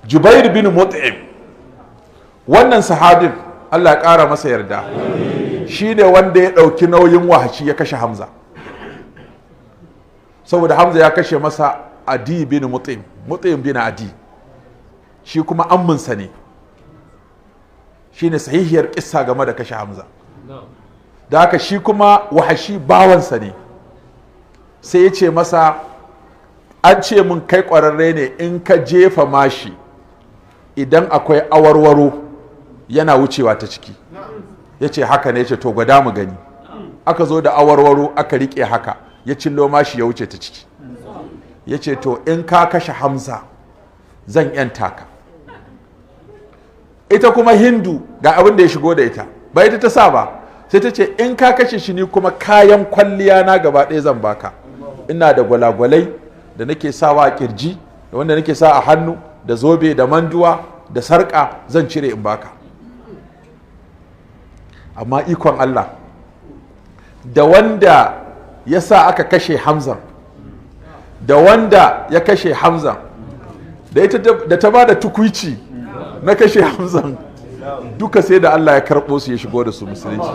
Jubair bin Mut'im, wannan sahabin, Allah ya ƙara masa yarda, shine wanda ya ɗauki nauyin Wahashi ya kashe Hamza, saboda Hamza ya kashe masa Adi bin Mut'im, Mut'im bin Adi, shi kuma amminsa ne. Shine sahihiyar kissa game da kashe Hamza. Da haka shi kuma Wahashi bawansa ne. Sai ya ce masa, "An ce mun kai ƙwararre ne, in ka jefa mashi, idan akwai awarwaro yana wucewa ta ciki." Ya ce, "Haka ne." Ya ce, "To, gwada mu gani." Aka zo da awarwaro aka riƙe haka, ya cillo mashi, ya wuce ta ciki. Ya ce, "To, in ka kashe Hamza zan yanta ka." Ita kuma Hindu, ga abin da ya shigo da ita, ba ita ta sa ba, sai ta ce, "In ka kashe shi, ni kuma kayan kwalliya na gaba ɗaya zan baka. Ina da gwalagwalai da nake sawa a kirji, da wanda nake sa a hannu, da zobe, da manduwa, da sarƙa, zan cire in baka." Amma ikon Allah, da wanda ya sa aka kashe Hamza da wanda ya kashe Hamza, da ita da ta ba da tukuici na kashe Hamzan, duka sai da Allah ya karɓo su ya shigo da su musulunci.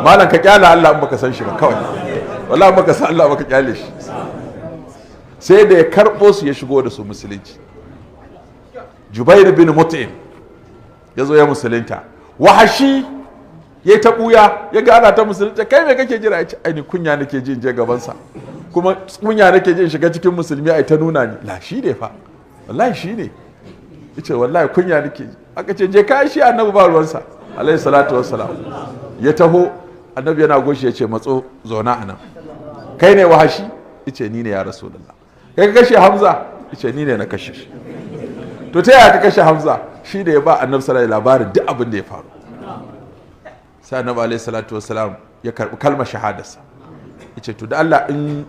Malam, ka kyala Allah in baka san shi ba kawai. Wallahi baka san Allah baka kyale shi. Sai da ya karɓo su ya shigo da su musulunci. Jubair bin Mut'im ya zo ya musulunta. Wahashi ya ta ɓuya, ya ga ana ta musulunta. "Kai, me kake jira?" Ya ce, "Ai ni kunya nake jin je gabansa, kuma kunya nake jin shiga cikin musulmi ai ta nuna ni la shi ne fa, wallahi shi ne." Yace, "Wallahi kunya nake ji." Aka ce, "Je kai, shi annabi ba ruwansa," alaihi salatu wassalam. Ya taho, annabi yana goshi, ya ce, "Matso, zauna anan. Kai ne Wahashi?" Yace, "Ni ne, ya Rasulullah." "Kai ka kashe Hamza?" Yace, "Ni ne na kashe shi." "To, ta yaya ka kashe Hamza?" Shi da ya ba annabi sallallahu labarin duk abin da ya faru. Sai annabi alaihi salatu wassalam ya karbi kalmar shahadarsa. Yace, "To, da Allah in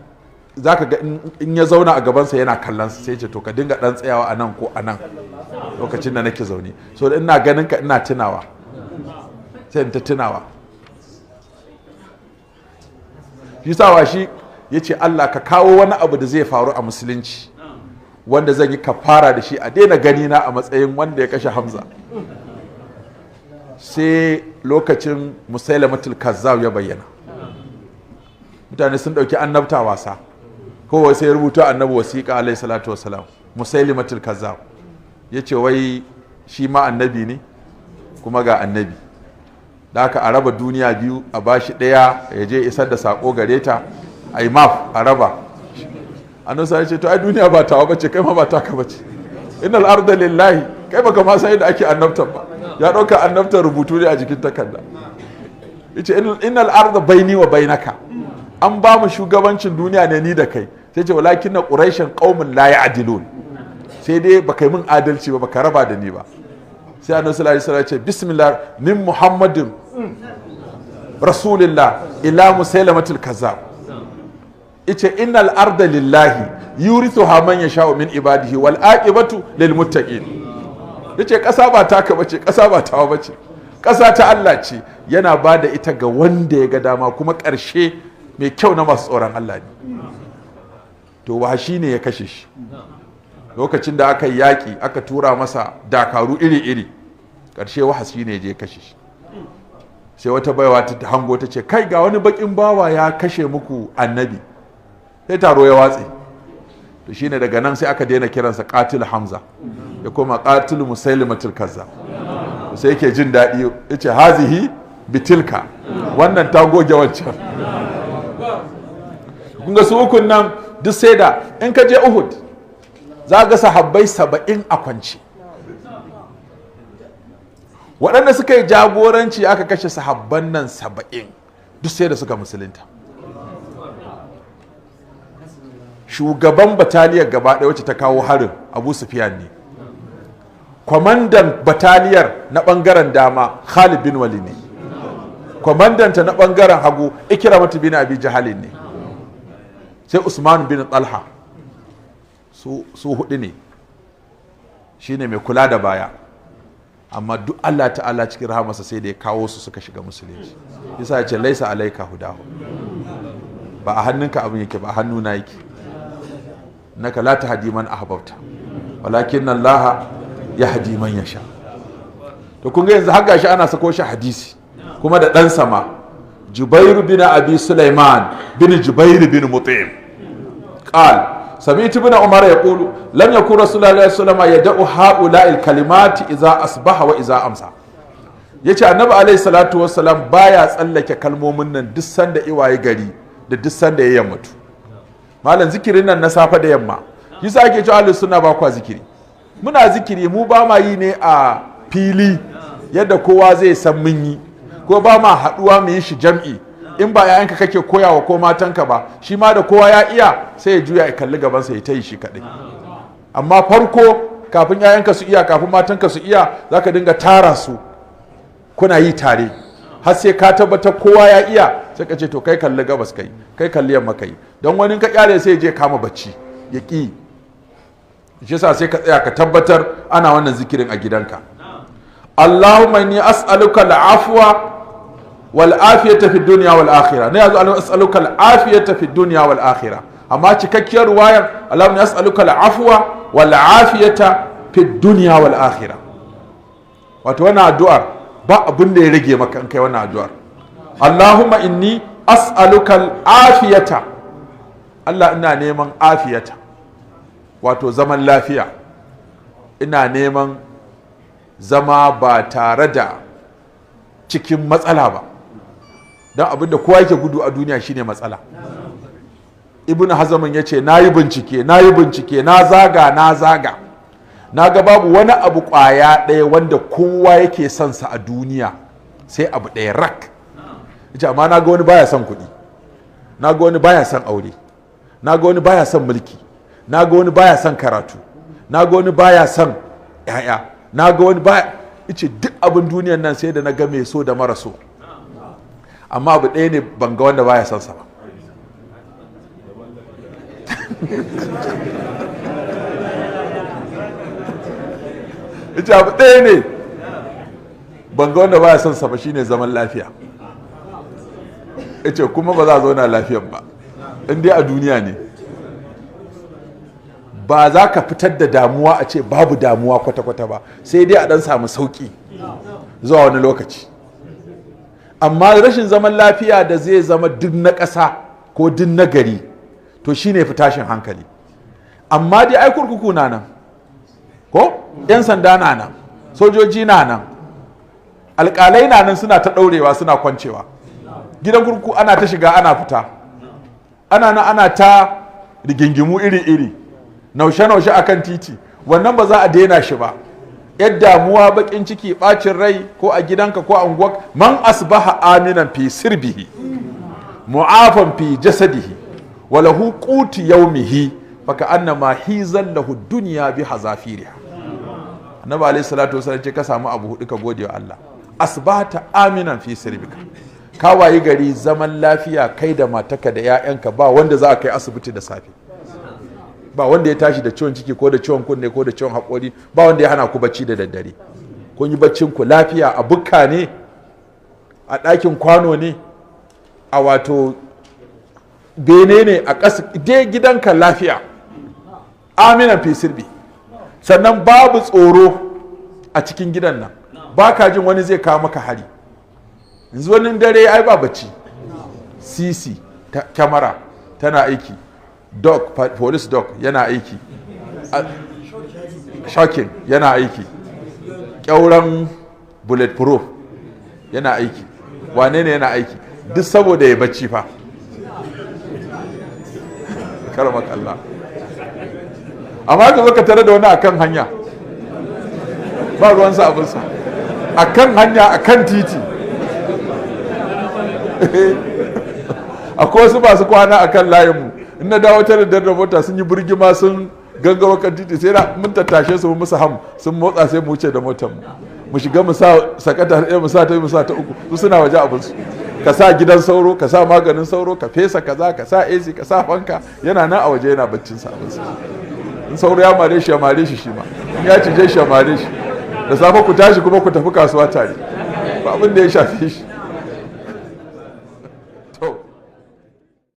zaka ga in ya zauna a gabansa yana kallon sa." Sai ce, "To, ka dinga dan tsayawa a nan ko a nan lokacin da nake zaune, so da ina ganin ka ina tunawa, sai in ta tunawa." Shi sawa shi ya ce, "Allah ka kawo wani abu da zai faru a musulunci wanda zan yi kafara da shi, a daina gani na a matsayin wanda ya kashe Hamza." Sai lokacin Musailamatul Kazzab ya bayyana, mutane sun ɗauki annabta wasa. Kowa sai ya rubuta annabi wasiƙa, alaihi salatu wasalam. Musailimatul Kazzab ya ce wai shi ma annabi ne, kuma ga annabi da aka a raba duniya biyu, a bashi ɗaya ya je isar da saƙo gare ta, a yi maf a raba. Annabi sai ya ce, "To, ai duniya ba tawa bace, kai ma ba taka bace. Innal arda lillahi. Kai baka ma san yadda ake annabtan ba." Ya ɗauka annabtan rubutu ne a jikin takarda. Yace, "Innal arda baini wa bainaka, an ba mu shugabancin duniya ne ni da kai." Sai ce, "Walakin na quraishan qaumun la ya'dilun." Sai dai baka yi min adalci ba, baka raba da ni ba. Sai annabi sallallahu alaihi wasallam ya ce, "Bismillah, min Muhammadin rasulillah ila Musailamatul Kazzab." Ice, "Innal arda lillahi yurithuha man yasha'u min ibadihi wal aqibatu lil muttaqin." Yace, "Kasa ba taka bace, kasa ba tawa bace, kasa ta Allah ce, yana ba da ita ga wanda ya ga dama, kuma ƙarshe mai kyau na masu tsoron Allah ne." To, Wahashi ne ya kashe shi. Lokacin da aka yi yaƙi, aka tura masa dakaru iri-iri, ƙarshe Wahashi ne je kashe shi. Sai wata baiwa ta hango, ta ce, "Kai, ga wani bakin bawa ya kashe muku annabi." Sai taro ya watse. To, shine daga nan sai aka daina kiransa Qatil Hamza, ya koma Qatil Musailimatul Kazzab. Sai yake jin daɗi, yace, "Hazihi bitilka, wannan ta goge wancan." Kun ga su ukun nan duk sai da in ka je Uhud za ga sahabbai 70 a kwance, waɗanda suka yi jagoranci aka kashe sahabban nan 70, duk sai da suka musulunta. Shugaban bataliyar gaba ɗaya wacce ta kawo harin, Abu Sufyan ne. Kwamandan bataliyar na ɓangaren dama Khalid bin Walid ne. Kwamandanta na ɓangaren hagu Ikramatu bin Abi Jahalin ne. Sai Usman bin Talha, su hudu ne, shine mai kula da baya. Amma duk Allah ta'ala cikin rahamarsa sai da ya kawo su suka shiga musulunci. Yasa ya ce, "Laisa alaika hudahu." Ba a hannunka abin yake ba, a hannuna yake. Naka la tahdi man ahbabta walakin Allah. Yahdi man yasha. To kun ga yanzu har gashi ana sako shi hadisi kuma da ɗan sama Jubair bin Abi Sulaiman bin Jubair bin Mut'im قال سمعت ابن عمر يقول لم يكن رسول الله صلى الله عليه وسلم يدع هؤلاء الكلمات اذا اصبح واذا امسى. Yace Annabi alaihi salatu wassalam baya tsallake kalmomin nan duk sanda ya wayi gari da duk sanda ya yammatu. Malam, zikirin nan na safe da yamma yasa ake cewa Ahlus Sunna ba kwa zikiri. Muna zikiri, mu ba ma yi ne a fili yadda kowa zai san mun yi, ko ba ma haɗuwa mu yi shi jam'i. In ba 'ya'yanka kake koyawa ko matanka ba, shi ma da kowa ya iya sai ya juya ya kalli gabansa ya ta yi shi kaɗai. Amma farko, kafin 'ya'yanka su iya, kafin matanka su iya, za ka dinga tara su kuna yi tare har sai ka tabbatar kowa ya iya. Sai ka ce, "To, kai kalli gabas, kai kai kalli yamma." Kai don wani ka kyale sai ya je kama bacci ya ƙi shi. Yasa sai ka tsaya ka tabbatar ana wannan zikirin a gidanka. اللهم إني أسألك العفو والعافية في الدنيا والآخرة. Ne yazo أسألك العافية في الدنيا والآخرة, amma cikakkiyar ruwayar اللهم إني أسألك العفو والعافية في الدنيا والآخرة. Wato wannan addu'ar ba abin da ya rage maka in kai wannan addu'ar. اللهم إني أسألك العافية, Allah ina neman عافية, wato zaman lafiya. Ina neman zama ba tare da cikin matsala ba, don abinda kowa yake gudu a duniya shine matsala. Ibn Hazamin ya ce, "Na yi bincike, na yi bincike, na zaga, na zaga, na ga babu wani abu kwaya ɗaya wanda kowa yake son sa a duniya sai abu ɗaya rak." Yace, "Amma na ga wani baya son kuɗi, na ga wani baya son aure, na ga wani baya son mulki, na ga wani baya son karatu, na ga wani baya son 'ya'ya, na ga wani baya." Yace, "Duk abin duniyan nan sai da na ga mai so da mara so, amma abu ɗaya ne ban ga wanda baya son sa ba." Yace, "Abu ɗaya ne ban ga wanda baya son sa ba, shine zaman lafiya." Yace, "Kuma ba za a zauna lafiyan ba in dai a duniya ne. Ba za ka fitar da damuwa a ce babu damuwa kwata-kwata ba, sai dai a dan samu sauki zuwa wani lokaci. Amma rashin zaman lafiya da zai zama duk na ƙasa ko duk na gari, to shine fi tashin hankali. Amma dai ai kurkuku na nan, ko 'yan sanda na nan, sojoji na nan, alƙalai na nan, suna ta ɗaurewa suna kwancewa. Gidan kurkuku ana ta shiga ana fita, ana nan ana ta rigingimu iri-iri, naushe-naushe akan titi. Wannan ba za a daina shi ba. Yadda damuwa, bakin ciki, bacin rai, ko a gidanka ko a unguwa. من أصبح آمنا في سربه معافى في جسده وله قوت يومه فكأنما حيزت له الدنيا بحذافيرها. Annabi alaihi salatu wasallam ce, ka samu abu hudu ka gode wa Allah. أصبحت آمنا في سربك, ka wayi gari zaman lafiya kai da matarka da 'ya'yanka, ba wanda za a kai asibiti da safe, ba wanda ya tashi da ciwon ciki ko da ciwon kunne ko da ciwon haƙori, ba wanda ya hana ku bacci da daddare. Kun yi baccin ku lafiya, a bukka ne, a ɗakin kwano ne, a wato bene ne, a ƙasa dai, gidanka lafiya. آمنا في سربه. Sannan babu tsoro a cikin gidan nan, ba ka jin wani zai kawo maka hari. Yanzu wani dare ai ba bacci, CC kyamara tana aiki, dog, police dog yana aiki, shocking yana aiki, kyauran bulletproof yana aiki, wane ne yana aiki, duk saboda ya bacci fa. Karama kalla. Amma ka zo ka tare da wani akan hanya, ba ruwansa, abinsa akan hanya, akan titi. Akwai wasu masu kwana akan layinmu, in na dawo ta da mota sun yi birgima sun gangaro kan titi, sai na mun tattashe su musu ham sun motsa, sai mu wuce da motar mu, mu shiga, mu sa sakata ɗaya, mu sa ta, mu sa ta uku, su suna waje abin su. Ka sa gidan sauro, ka sa maganin sauro, ka fesa kaza, ka sa AC, ka sa fanka, yana nan a waje yana baccin sa abin sa. In sauro ya mare shi, ya mare shi, shi ma in ya cije shi, ya mare shi. Da safe ku tashi kuma ku tafi kasuwa tare, ba abin da ya shafe shi.